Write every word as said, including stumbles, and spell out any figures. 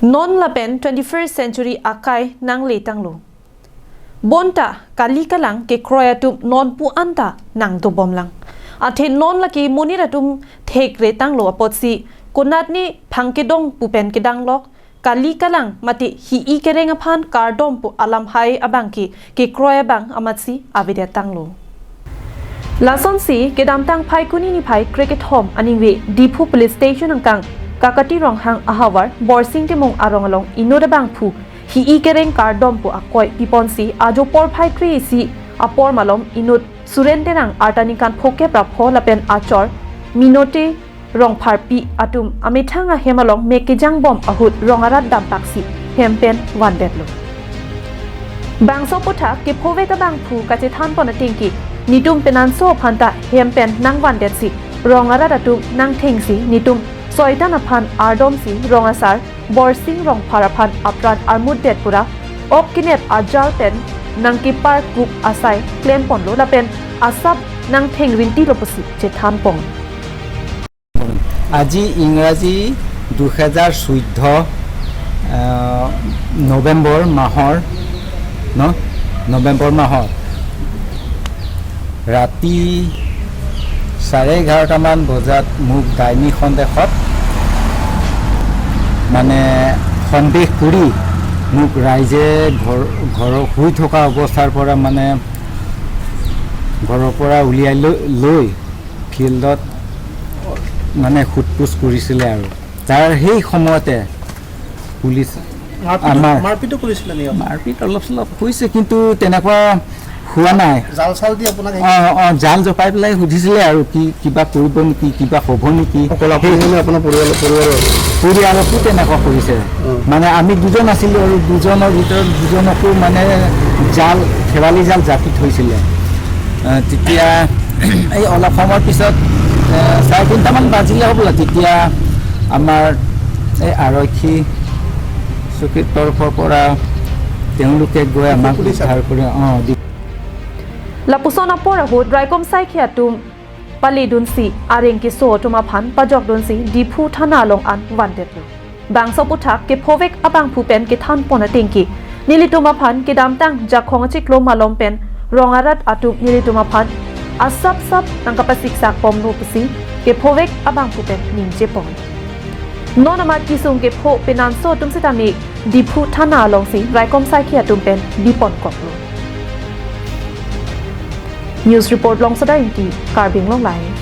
Non lapen twenty-first century akai nangletanglo. Bonta kali kalang kekroi atum non pu anta nangdobomlang. Athe non lake monit atum thekretanglo apotsi konatne phang kedong pu pen kedanglok, kali kalang mate hi-i kereng aphan kardom pu alam hai abangke kekroi abang amatsi avedetanglo. Lasonsi kedamtang Phaikuni niphai krekethom aningve Diphu Police Station angkang Kakati Ronghang ahavar Borsing Timung arong along inut abangphu hi-i kereng kardom pu akoi piponsi ajo porphai kre-isi apor malom inut Suren Terang arta ningkan phokep ra pho lapen achor Minote Rongpharpi atum amethang ahem along mek kejangbom ahut rong arat damtaksi hem pen vandetlo. Bangso aphuthak kephovek abangphu kachethanpon atengke netum penanso aphanta hem pen nangvandetsi rong arat atum nangthengsi netum soitan aphan ardomsi rong asar Borsing Rongphar aphan apran armutdet pura ok kenep ajal pen nangkeparkup asai klemponlo lapen asap nangthengrinti lo pusi chethanpon. আজি ইংৰাজী দুহেজাৰ চৈধ্য, আহ, নৱেম্বৰ মাহৰ, ন? নৱেম্বৰ মাহৰ ৰাতি চাৰে এঘাৰটামান বজাত মোক ডাইনী সন্দেহত মানে সন্দেহ কৰি মোক ৰাইজে ঘৰ, ঘৰৰ শুই থকা অৱস্থাৰ পৰা মানে ঘৰৰ পৰা উলিয়াই লৈ, লৈ ফিল্ডত মানে সোধ পোছ কৰিছিলে আৰু তাৰ সেই সময়তে পুলিচ মাৰপিটো আমাৰ মাৰপিটো কৰিছিলে নেকি আপুনি? মাৰপিট অলপ চলপ হৈছে, কিন্তু তেনেকুৱা হোৱা নাই। জাল চাল দি আপোনাক হেৰি অ অ জাল জপাই পেলাই সুধিছিলে আৰু কি কিবা কৰিব নেকি, কিবা হ'ব নেকি। অকল আপুনি নে আপোনাৰ পৰিয়ালৰ, পৰিয়ালৰ? পৰিয়ালকো তেনেকুৱা কৰিছে। উম। মানে আমি দুজন আছিলোঁ আৰু দুজনৰ ভিতৰত দুজনকো মানে জাল, খেৱালি জাল জাপি থৈছিলে। আহ, তেতিয়া এই অলপ সময়ৰ পিছত আহ, চাৰে তিনিটামান বাজিলে হ'বলা, তেতিয়া আমাৰ এই আৰক্ষী চকীৰ তৰফৰ পৰা তেওঁলোকে গৈ আমাক পুলিচ উদ্ধাৰ কৰে। অ' দি- Lapuson apor ahut raikom saikhi atum paledunsi areng keso atum aphan pajokdunsi Diphu thana along an vandetlo. Bangso aphuthak kephovek abangphu pen kethanpon atengke nelitum aphan kedamtang Jakhong achiklo malom pen rong arat atum nelitum aphan asapsap nangkapasiksakbomlo pusi kephovek abangphu pen ningjepon. Non amat kesung kepho penanso atum sitame Diphu thana alongsi raikom saikhi atum pen biponkoklo. News report Longsoda Ingti, Karbi Anglong Live.